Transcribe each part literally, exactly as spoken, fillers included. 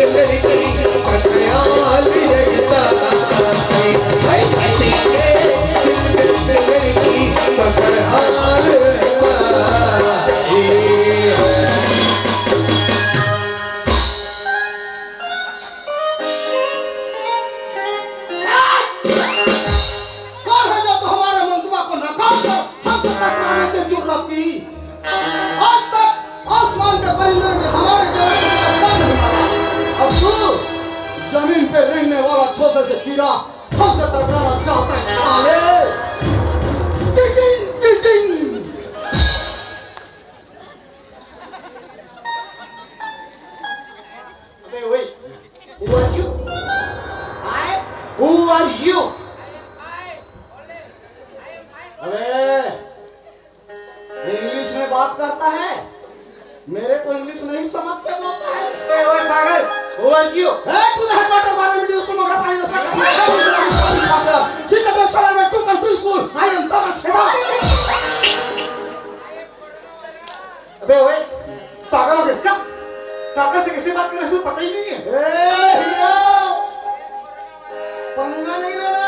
कौन है जो तुम्हारे मंसूबा को नाकाम कर हमसे टकराने की जुर्रत की? आज तक आसमान के परिंदे ने भी हमारे जैसे टकरा नहीं पाया। अब तू जमीन पे रेंगने वाला छोटे से कीड़ा हमसे टकराना चाहता है, साले? टिटिंग, टिटिंग। अबे ओए, who are you? I? Who are you? अबे, इंग्लिश में बात करता है, मेरे को इंग्लिश नहीं समझते बोलता है। ओए, ओए, पागल, who are you? ए, तू तो हेडमास्टर बारहवीं मीडियम स्कूल में पानी नशा करता है। ठीक है, मैं साला मैं to country school, I am Thomas Hedda। अबे ओए, पागल हो गया इसका? पागल से कैसे बात कर रहे हो, पता ही नहीं है। ए हीरो, पंगा नहीं लेना।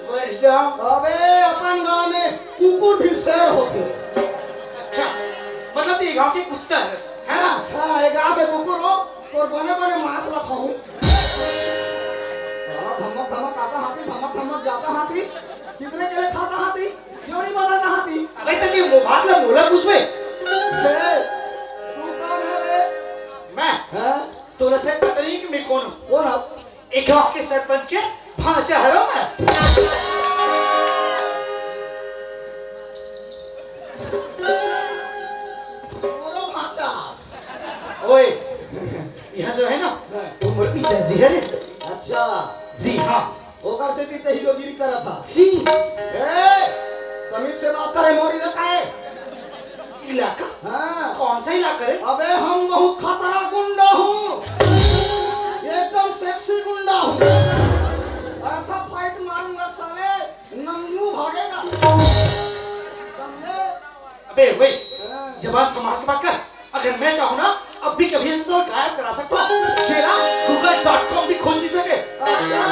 बढ़िया। अबे अपन गांव में कुकुर भी शेर होते। अच्छा, मतलब ये गांव के कुत्ता है, है ना? अच्छा, ये गांव के कुकुर हो, तोर बने बने मांस ला खाऊं। साला धमक धमक आता हाथी, धमक धमक जाता हाथी, कितने के लिए खाता हाथी? क्यों नहीं बदलता हाथी? अबे, तैं ये बात ला बोला कुछ में? ए, तू कौन है बे? मैं? हाँ? तोला से पता नहीं कि मैं कौन हूँ। कौन है? एक गांव के सरपंच के भांचा हरो मैं। बोलो भांचा। ओए, यहाँ जो है ना, हाँ। वो मोर पिताजी है रे। अच्छा। जी हाँ। ओकर सेती ते हीरोगिरी करत हा। जी। ए, तमीज से बात करे, मोर इलाका है। इलाका? हाँ। कौन सा इलाका रे? अबे हम बहुत खतरा गुंडा हूँ, एकदम सेक्सी गुंडा हूँ। ऐसा फाइट मारूंगा साले, नंगू भागेगा। समझे? अबे ओए, हाँ। जबान संभाल के बात कर। अगर मैं चाहूँ ना, अब भी कभी ऐसे तो गायब करा सकता हूँ। जो है ना, गूगल डॉट कॉम भी खोज नहीं सके। अच्छा,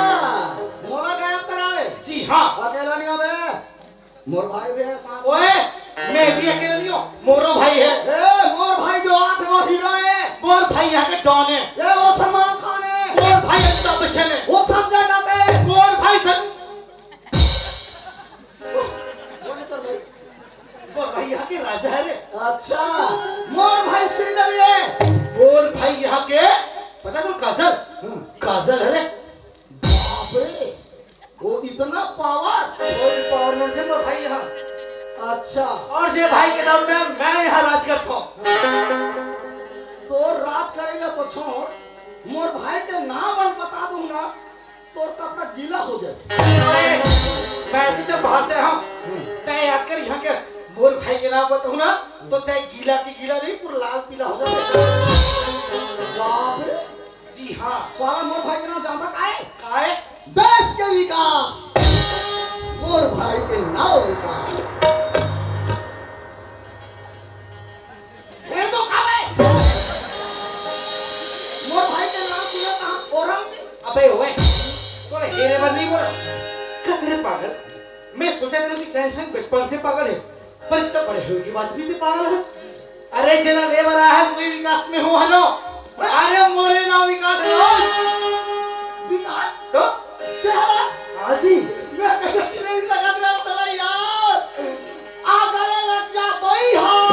मोला गायब करावे? जी हाँ। अकेला नहीं हवे, मोर भाई भी है साथ में। ओए, मैं भी अकेला नहीं हूँ, मोरो भाई है। ए, मोर भाई जो आत वो हीरो है। मोर भाई यहाँ के डॉन है। ए, वो सलमान खान है। मोर भाई अमिताभ बच्चन है। वो सब जगह है। मोर भाई सर मोर भाई यहाँ के राजा है रे। अच्छा, मोर भाई श्रीदेवी है। मोर भाई यहाँ के, पता तो काजल, हम्म। काजल है रे। बाप रे, वो इतना पावर। कोई पावर नहीं थे मोर भाई यहाँ। अच्छा। और ये भाई के नाम में मैं यहाँ राज करता हूँ। तो राज करेगा तो छोड़, मोर भाई के नाम अउ बता दूंगा, तोर कपड़ा गीला हो जाए। अरे, मैं तो जब बाहर से आया हूँ, हम्म। तय आकर यहाँ के मोर भाई के नाम बताऊँ ना, तो तय गीला की गीला नहीं, पूरा लाल पीला हो जाता है। बाप रे। जी हाँ। साला मोर भाई के नाम जानता काहे? काहे? देश के विकास। मोर भाई के नाम विकास। हेर तो खावे। मोर भाई के नाम सुने कहाँ? औरंग। अबे ओए, तोरे हेरे बर नहीं बोला। कस रे पागल। मैं सोचा था कि चैन सिंह बचपन से पागल है, पर इतना बड़े होने के बाद भी, भी पागल है। अरे जेला ले बर आया है, वही विकास में हो, हेलो। अरे मोरे नाम विकास है। विकास? तो? तेरा? हाँ जी। मैं कहीं नहीं लगा मेरा साला यार। आ गए लग जा भाई, हाँ।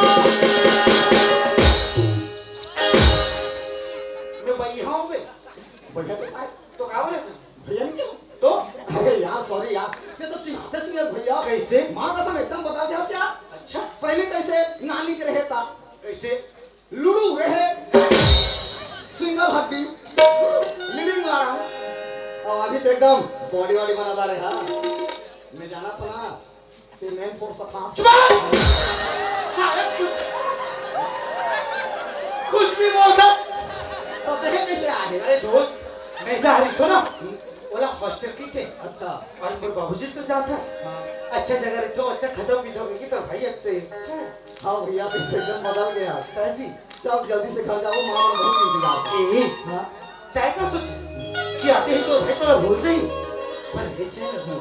मैं भाई हाँ बे। भैया तो आए। तो का बोले सर? भैया नहीं क्या? तो? अरे यार, सॉरी यार, ये तो चिढ़ाते सुने भैया। कैसे? माँ कसम एकदम बता दे यार। अच्छा। पहले कैसे नानी के रहे था? कैसे? लुड़ू रहे, सिंगल हड्डी, लिविंग लाड़ा, और अभी तो एकदम बॉडी वॉडी बनाता रहे। हाँ, मैं जाना था ना, ये मैन फोर्स था। चुप! साले कुछ, कुछ भी बोलता। तो देखे कैसे आए? अरे दोस्त, मैं जा रही थो ना, ओला हॉस्टल की थे। अच्छा। और मोर बाबूजी तो जानता। हाँ। अच्छा जगह रखो, अच्छा खत्म भी होगी तो भाई अच्छे। अच्छा। हाँ भैया, तो एकदम बदल गया। कैसी? चल जल्दी से घर जाओ, माँ मन बहुत इंतजार कर। ए, हाँ? तैं का सोचे कि आते ही तोर भाई तोला भूल जाही? पर हे चैन हूँ,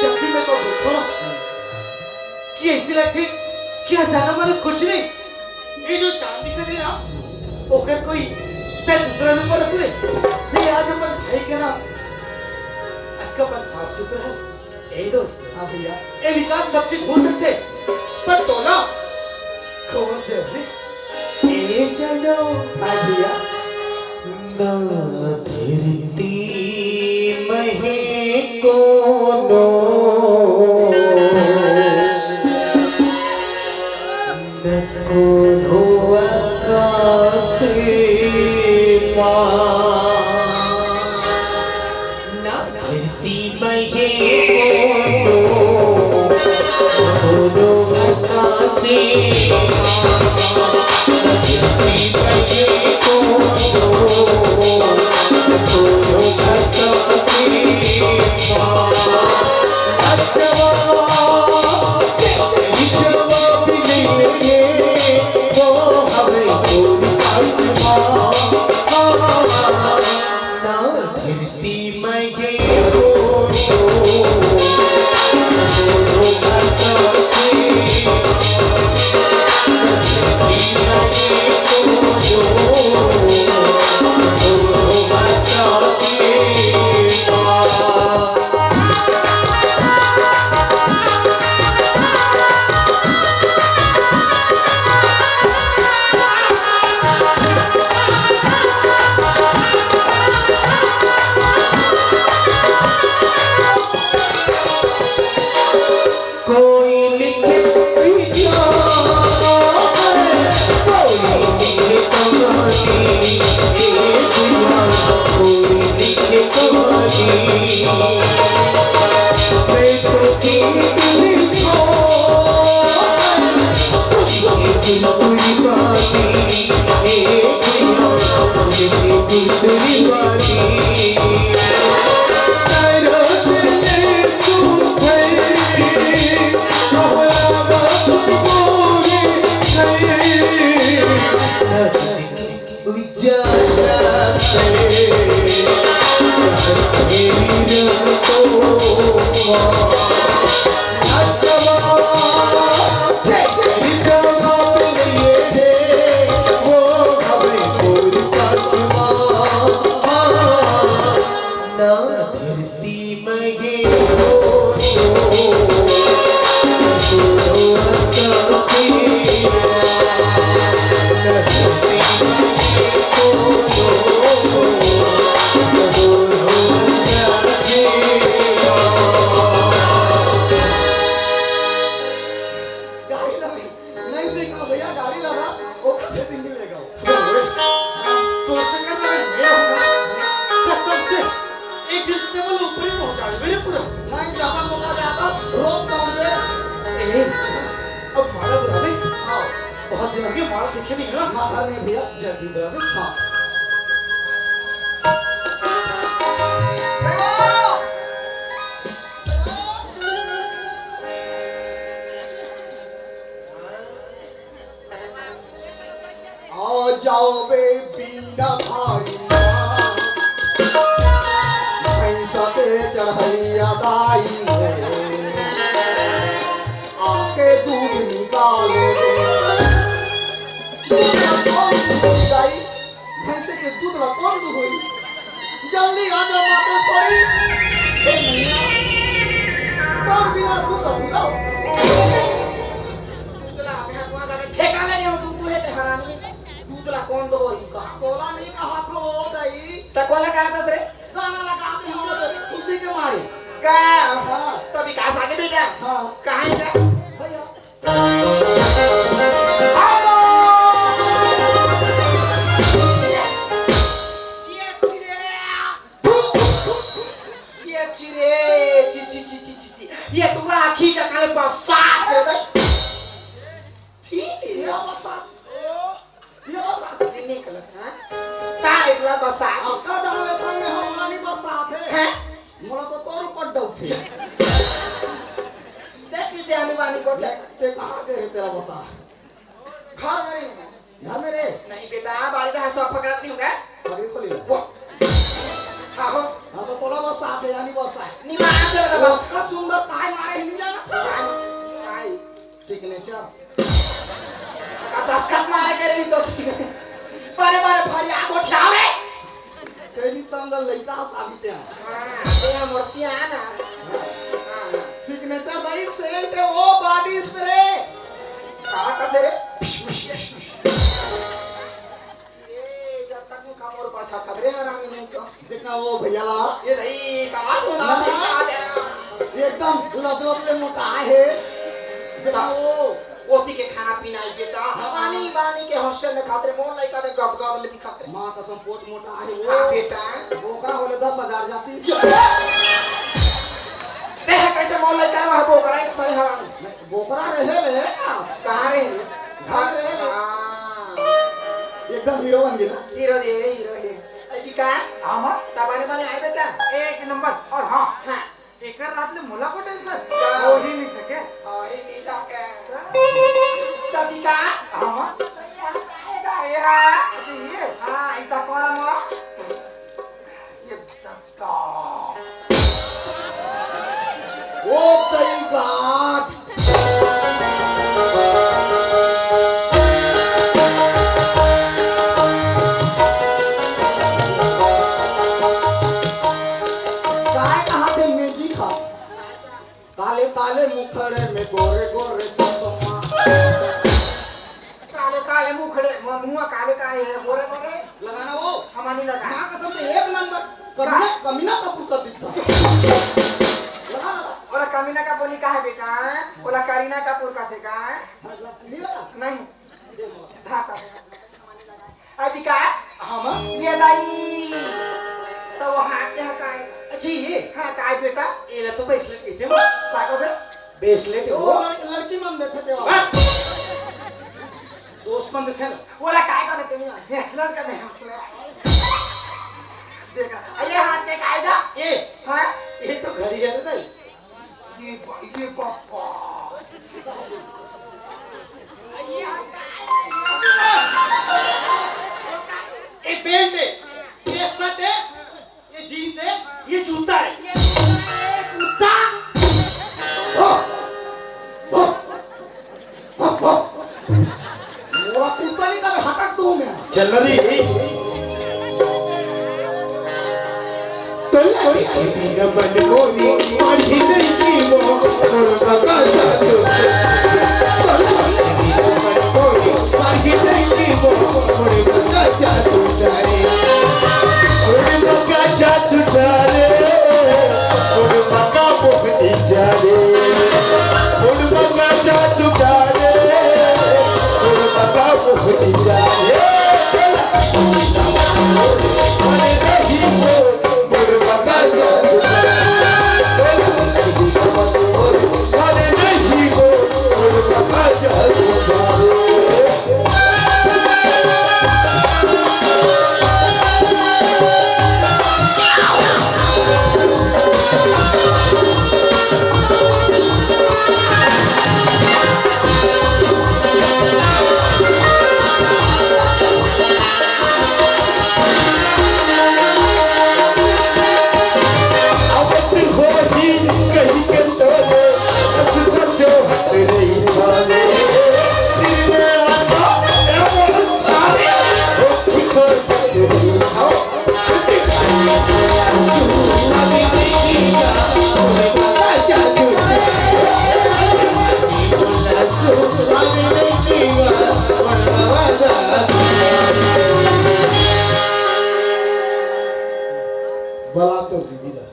जब भी मैं तो देखो ना कि ऐसी लगथे कि अचानक माने कुछ नहीं, ये जो चांद दिखत हे ना, ओकर कोई तैं दूसरा रूप में रख ले। नहीं, आज अपन भाई के ना अतका अपन साफ सुथरा हे। ए दोस्त। हाँ भैया। ए विकास, सब चीज भूल सकथे, पर तोला कौन से रे? ए चलो। हाँ भैया। ना धरती महे कोनो, न कोनो आकाश पार। ना धरती महे कोनो, कोनो आकाशे पार। धरती महे कोनो, कोनो आकाशे पार। जवाब, जवाब नहीं है, वो हमें कोई आसमां। ना धरती महे कोनो, कोनो आकाशे पार। धरती महे कोनो, कोनो आकाशे पार। कोई लिखे विचार, कोई लिखे कहानी, ए भैया, कोई लिखे कहानी। मैं तो गीत लिखो, सुन के दिल कोई बानी, ए भैया, सुन के दिल कोई बानी। ना धरती महे कोनो, कोनो आकाशे पार। ना धरती महे कोनो, कोनो आकाशे पार। गाड़ी लगे। नहीं सीखा भैया, गाड़ी लगा, ओकर से दिल्ली ले गओ। अरे, तोर चक्कर में मैं रहूंगा। कसम से, एक दिन ते मोला ऊपरी पहुंचा देबे रे पूरा। नहीं, ज्यादा मौका ज्यादा, रोक दूंगे। ए, अब माला बुलावे। हाँ। बहुत दिन हो गए, माला देखे नहीं है ना। हाँ, घर में भैया। जल्दी बुलावे। हाँ। आ जाओ बे बीना भाई, भैंसा के चढ़ैया दाई हो, आके दूध निकाल दे। दाई, भैंसे के दूध ला कौन दूध होई? जल्दी आ जा माता सोई। हे मैया, तोर बिना दूध ला पिलाओ। दूध ला, मैं कुआं लगा ठेका ले जाऊं, दूध तू है ते हरामी। दूध ला कौन दो ही कहा? कोला नहीं कहा था वो दाई। त कोला कहा था रे? गाना लगा दे हम लोग खुशी के मारे। का? हाँ। तो विकास आगे बेटा। हाँ। कहाँ है क्या? भैया। ये चिरे, ये चिरे, ची, ची, ची, ची, ची, ची। ये टुकड़ा आखी का काले बरसात है, देख। छी, ये बरसात। ये बरसात नहीं निकलत, हाँ? का इतना बरसात? आपका दावे संग में हमारी बरसात है। हैं? मोला तो तोर ऊपर doubt है। देख किसे आनी बानी को देख। ते कहाँ गए तेरा बता? घर में नहीं है। घर में रे? नहीं बेटा, बारी का हाथ पकड़ा नहीं होगा। पगड़ी खोली। वो। अब तो तोला बस सात हजार नहीं बस आए। नहीं मार दे रे बाबा। ओतना सुंदर ताय मारे ही नहीं जाना। ताय, ताय, signature। का दस्तखत मारे के रही तो signature। बड़े बड़े भाई आगो ठावे। तेरी संग लइका साबित है। हाँ, तेरा मूर्ति आना। हाँ। Signature नहीं, scent है वो, body spray। कहाँ का तेरे? ए, जब तक मुखा मोर पाछा खतरे हरामी नहीं तो। देखा वो भैया ला। ये नहीं, कहाँ से ना, ना। एकदम लदलद ले मोटा है। देखा वो। ओती के खाना पीना है बेटा। हाँ। पानी, पानी के hostel में खातरे, मोर लइका दे गप गप ले दिखातरे। माँ कसम, पोट मोटा है वो। हाँ बेटा। बोकरा होले दस हजार जाती। देख कैसे मोर लइका वहाँ बोकरा है, तुम्हारे हरामी। बोकरा रहे रे। कहाँ रहे? घर रहे रे। हाँ। एकदम हीरो बन गया। हीरो रे, हीरो रे। अरे विकास, हाँ माँ। सामान वाले आए बेटा? एक नंबर। और हाँ, हाँ। एकर रात ले मोला को tension का? हो ही नहीं सके। हो ही नहीं सके। तो विकास, हाँ माँ। तो ये हटाएगा। ये हाँ। अच्छा, ये? हाँ, इतना कौन है माँ? ये ओ तई गाठ। काय कहा थे magic हा? काले काले मुखड़े में गोरे गोरे चश्मा। काले काले मुखड़े, म-, मुंह काले काले है, गोरे गोरे। लगाना वो। हमारी लगा। माँ कसम से एक नंबर। कमीना, का? कमीना कपूर का दिखता। लगा, लगा। ओला कमीना कपूर नहीं कहा बेटा, ओला करीना कपूर का थे का? हाँ, लगा, नहीं लगा। नहीं। धाता। अरे विकास। हाँ माँ। ये लाई। तो वो हाथ के हटाए। अच्छा ये। हाँ, काय बेटा? ये ला तो bracelet कहते हैं। काय कहते? Bracelet ओ, वो। लड़-, लड़की मन देखे थे वो। हाँ। दोस्त मन देखे ना। वो ला काय कहते हैं? ये लड़का नहीं हंस रहा। देखा, ये हाथ के काय दा? ये। हाँ? ये तो घड़ी है ना। ये बा-, ये बापा। ये pant है, ये shirt है, ये jeans है, ये जूता है। ये जूता है, जूता। मोला कुत्ता नहीं कबे हटक दूं मैं। चल रही। तो लड़की न मन मोरी, पढ़ी नहीं की वो, मोर बता जा तू। तो लड़की न मन मोरी, पढ़ी नहीं की वो, मोर बता जा तू जाए। मोर बता जा तू जाए। मोर बता मोहनी जाए। मोर बता जा तू जाए। बला तो दीदी ला।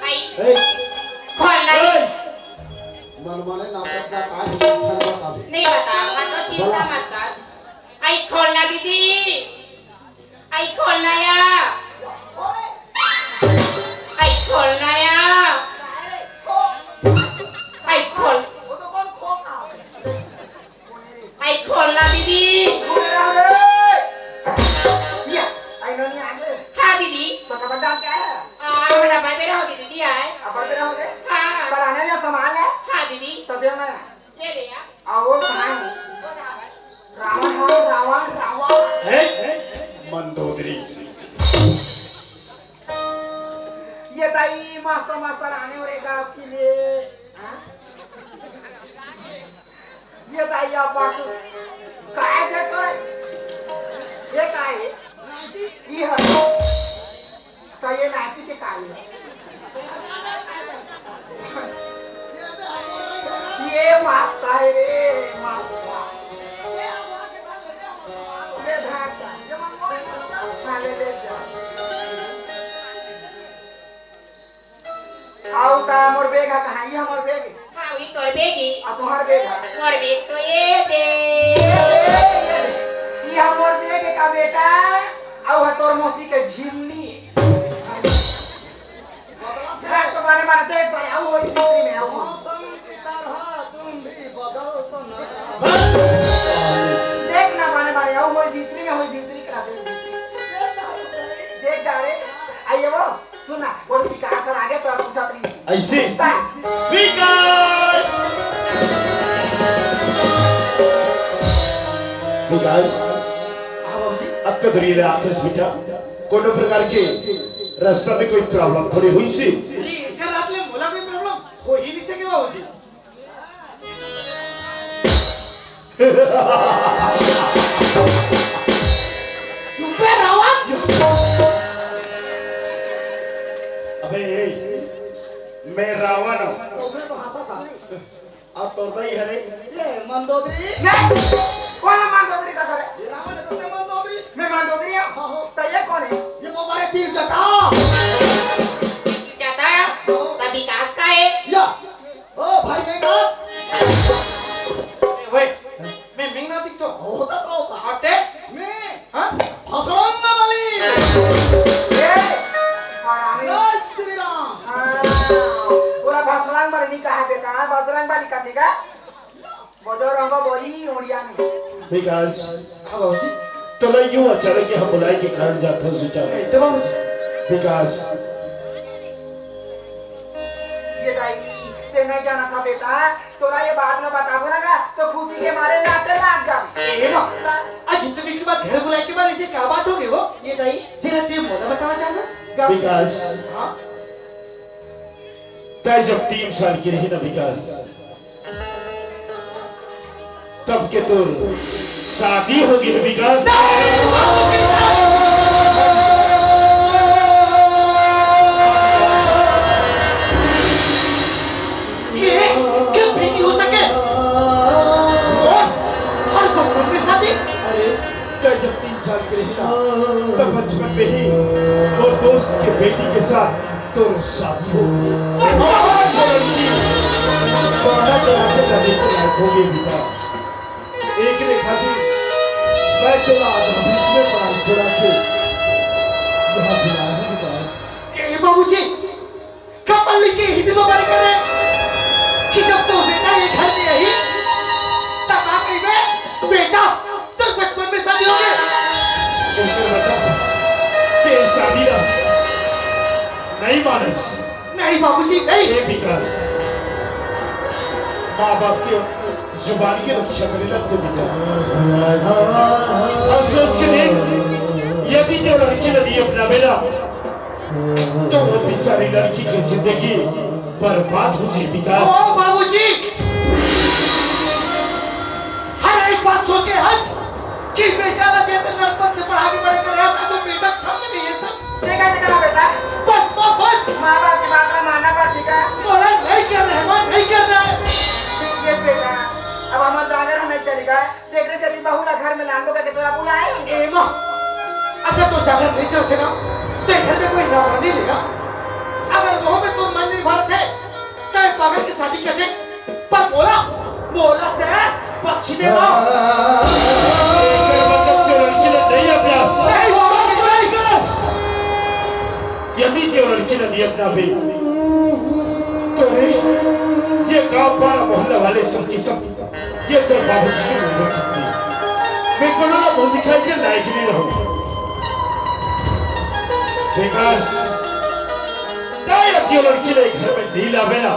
आई। ए। खोल नहीं। ए। मन माने ना पता का है, अच्छा ना बतावे। नहीं बता, मन को चिंता बला। मत कर। आई खोलना दीदी। आई खोलना या। आई खोलना या। आई खोल। आई खोलना दीदी। या, आई नोनी आगे। हाँ दीदी। तो कब डाल के आया? आ, हमारा भाई मेरा हो गया दीदी आए। अब मेरा हो गया? हाँ। पर आने में संभाल है। हाँ दीदी। तो देव ना। ये ले यार। आओ भाई। रावण, हाँ, रावण, रावण। हे, मंदोदरी। मस्त मस्त रानी हो रे का के लिए। हाँ? ये ताई आप बात काय दे तो रे? ये काय? ये है। तो ये नाची के काय है? ये मास्ता है रे, मास्ता। ये धागा, ये मंगोल मास्ता। हाँ, ले, ले जा। अउ त मोर बेग ह कहाँ? इहा मोर बेग हे। हाँ, वही तोर बेग हे। अउ तुम्हार बेग ह? मोर बेग तो ये दे। ये मोर बेग हे का बेटा? अउ ह तोर मौसी के झिल्ली। घर तो बने बने देख भाई, अउ होई भीतरी में, अउ होई। मौसम की तरह तुम भी बदल तो ना। देख ना बने बने, अउ होई भीतरी में, होई भीतरी करा दे। देख डारे, आइए वो। सुन ना, वो तो विकास सर आगे तो पूछत रही। ऐसे? सा- विकास! विकास, हाँ बाबूजी। अतका दूरी ले आथस बेटा, कोनो प्रकार के रास्ता में कोई problem थोड़ी होइसे? अरे, एकर रात ले मोला कोई problem हो ही नहीं सके बाबूजी। चुप बे रावण। अबे, ए, मैं रावण हूँ। ओकरे तो हंसा था। अउ तोर दाई हरे? ये मंदोदरी। नहीं, कौन है मंदोदरी का घर है? ये रावण है, तो मैं मंदोदरी। मैं मंदोदरी हूँ? हाँ, हो। तो ये कौन है? ये वो हमारे तीर जटा। तीर जटा? हो। तभी का है? या। ओ भाई मेघनाथ। ए, ओए, मैं मेघनाथ दिखतो? होता तो होता। अटे? मैं हाँ? भसड़ंग बली। ए, हरामी। जय श्री राम। हाँ, पूरा भसड़ंग बली नहीं कहा बेटा, बजरंग बली का ठीक है? बजरंग बली उड़िया में। विकास। हाँ बाबूजी। तोला यूं अचानक यहाँ बुलाए के कारण जानथस बेटा? ए, तो बाबूजी। विकास। ये दाई, ते नहीं जाना था बेटा, तोला ये बात ना बताबो ना, ना, तो खुशी के मारे नाचे लाग जाबे। ए माँ, आज इतनी की बात घर बुलाए के बाद इसे क्या बात हो गई वो? ये दाई, जरा ते मोला बताना चाहता। विकास। हाँ? तय जब तीन साल की रही ना विकास, तब के तोर शादी होगे विकास। ये कभी नहीं हो सके। बस, हर बचपन में शादी। अरे, तय जब तीन साल की रही ना, तब बचपन में ही वो दोस्त के बेटी के साथ तोर शादी हो गई। बारह जन्म की बारह जन्म से लड़े के लायक हो गए बेटा। एक ने खातिर मैं तोला आधा बीच में पढ़ाई छोड़ा के यहाँ बुलाया है विकास। ए बाबूजी, कमल के हित में बात कर रहे कि जब तो बेटा ये घर में आई, तब आ गई मैं, बेटा, तो बचपन में शादी हो गई। एकर मतलब के शादी ला नहीं मानस। नहीं बाबूजी, नहीं। ए विकास, माँ बाप के जुबान के रक्षा करे लगथे बेटा। अउ सोच के देख, यदि ते लड़की ला नहीं अपनाबे ना, तो वो बेचारी लड़की के जिंदगी बर्बाद हो जाए विकास। ओ बाबूजी, हर एक बात सोचे हस कि बेटा ला जेतना लड़पन से पढ़ा के बड़े करे हस, तो बेटा के सामने में ये सब। देखा, देखा ना बेटा। बस, बस, बस। माँ बाप की बात ना मानना पड़ती का? मोला नहीं करना है, माँ, नहीं करना है। देख बेटा, अब हमारा जागर हमें चल गया। तेकरे सेती बहू ला घर में लान लो कहिके तोला बुलाए हन। ए माँ, अच्छा तो जागर नहीं चलथे ना, तो घर में कोई नौकरानी लेगा। अगर बहू में तो मन नहीं भरत है, तो ये पागल की शादी कर दे। पर बोला, बोला ते पक्ष में ना। एकर मतलब के लड़की ला नहीं अभ्यास। नहीं, वो नहीं, नहीं। यदि के लड़की ला नहीं अपनाबे, तो रे, ये गांव पारा मोहल्ला वाले सब के सब ये तोर बाबूजी के मुंह में थूक दी। मैं कोनो ला मुंह दिखाई के लायक नहीं रहूं। विकास, ताई अब ये लड़की ला घर में नहीं लावे ना,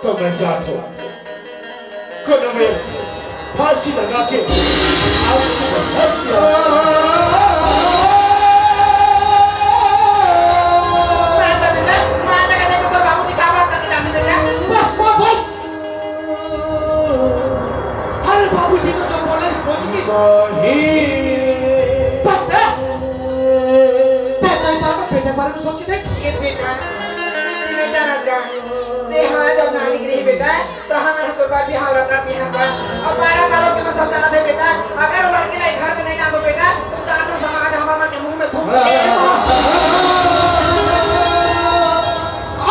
तो मैं जात हूं। कोनो में फांसी लगा के आत्महत्या। पता? तैं तो एक बार बेटा के बारे में सोच के देख। ए बेटा, तैं जानत का? तैं हमर जब नानी के रही बेटा, त हमर तो बार बिहाव रखत नहीं हमका। अउ बारह बारह के मतलब चलत हे बेटा, अगर लड़की ला घर में नहीं लाबो बेटा, त चार ठो समाज हमर मन के मुंह में थूक दे।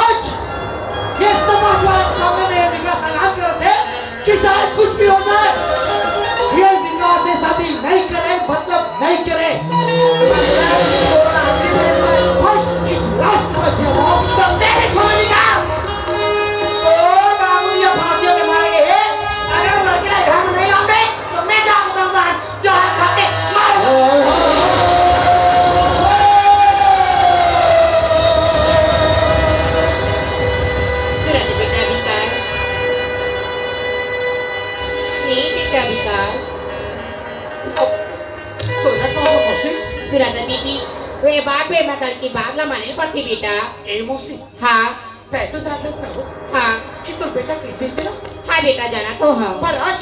आज ये समाज वाला के सामने में विकास ऐलान करत हे कि चाहे कुछ भी हो जाए, ये विकास से शादी नहीं करे, मतलब नहीं करे। First is last समझिए वो। तो तेरे छोड़ विकास। ओ बाबू, ये फांसियों के मारे हैं। अगर लड़की ला घर में नहीं लाते, तो मैं जान दूंगा। जहर खा के मर। सुरत बेटा विकास, ए बेटा विकास। अब तोला का हो मौसी? सुरत बीबी, वे बाप रे, मैं कल की बात ला माने पड़ती बेटा। ए मौसी। हाँ। तैं तो जानथस ना हो हाँ। कि तोर बेटा कइसे हे तेला? हाँ बेटा, जानत हों। पर आज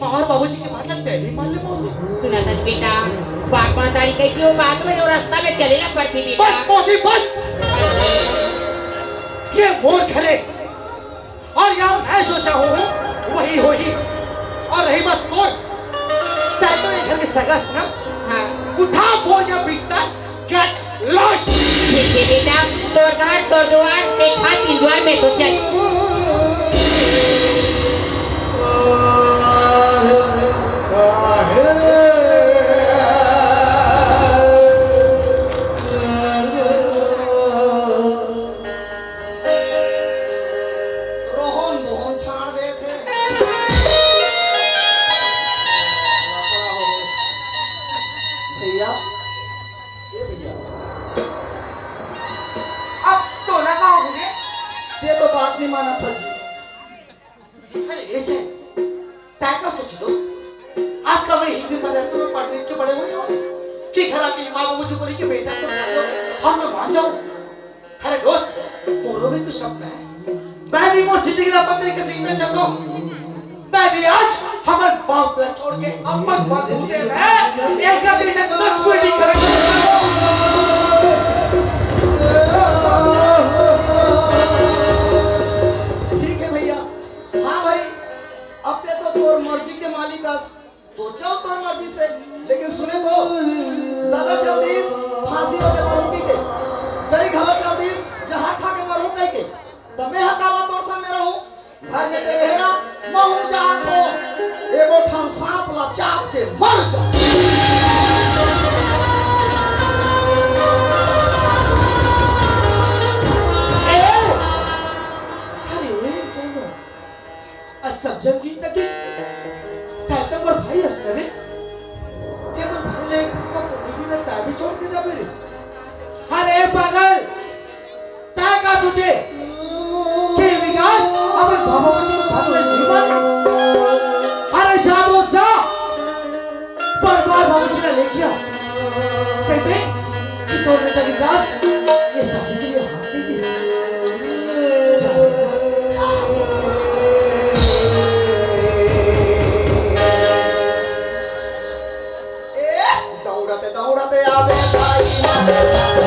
माँ अउ बाबूजी के बात ला तैं भी मान ले मौसी। सुनथस बेटा, बाप महतारी कहिथे ओ बात में, ओ रास्ता में चले ला पड़थे बेटा। बस मौसी, बस। ये मोर घर हे अउ यहाँ मैं जो चाहूँ वही होही। अउ रही बात तोर, तैं तो ये घर के सगा हस ना। हाँ। उठा बोरिया बिस्तर, get lost। ठीक हे बेटा, तोर घर, तोर दुवार, तैं खा, तीन दुवार में तो चल। रोहन मोहन छाड़ देथे। भैया, ए भैया, अब तोला का हो गे? तैं तो बात नहीं मानत हस। अरे, ऐसे, तैं का सोचे दोस्त? आजकल मैं हिंदी पढ़े, तो मैं पढ़ लिख के बड़े हुए हूँ। कि घर आके माँ बाबू से बोले कि बेटा, तुम जाओ, हम मैं मान जाऊँ। अरे दोस्त, मोरो भी तो सपना हे। मैं भी मोर जिंदगी ला अपन तरीके से जीना चाहता हूँ। मैं भी आज हमर बाप ला छोड़ के अपन मजबूते में एक आदमी से दस कोई नहीं करेगा। ठीक हे भैया। हाँ भाई, अब तैं तो तोर मर्जी के मालिक हस। तो चल तोर मर्जी से, लेकिन सुने तो, दादा चल दिस फांसी वाले दारू पी के, तैं घलो चल दिस जहर खा के मरहूं कहि के। त मैं ह काबर तोर संग में रहूं? घर में तैं रहे ना, महूं जात हों, एगो ठन सांप ला चाब के मर जा। ए, अरे, चलो। अउ सब झन गिन तकिन, तैं तो मोर भाई हस न रे। तैं मोर भाई ला एक फुक्का कोड़ी भी न, तैं भी छोड़ के जाबे रे। अरे पागल, तैं का सोचे कि विकास अपन बाबा बच्चे को भाग ले नहीं मार? अरे जा दोस्त जा, परमार बाबूजी ला लेके आ। कहिबे कि तोर बेटा विकास ये शादी के लिए हाँ कहि दिस। ए, दौड़त, दौड़त आबे भाई।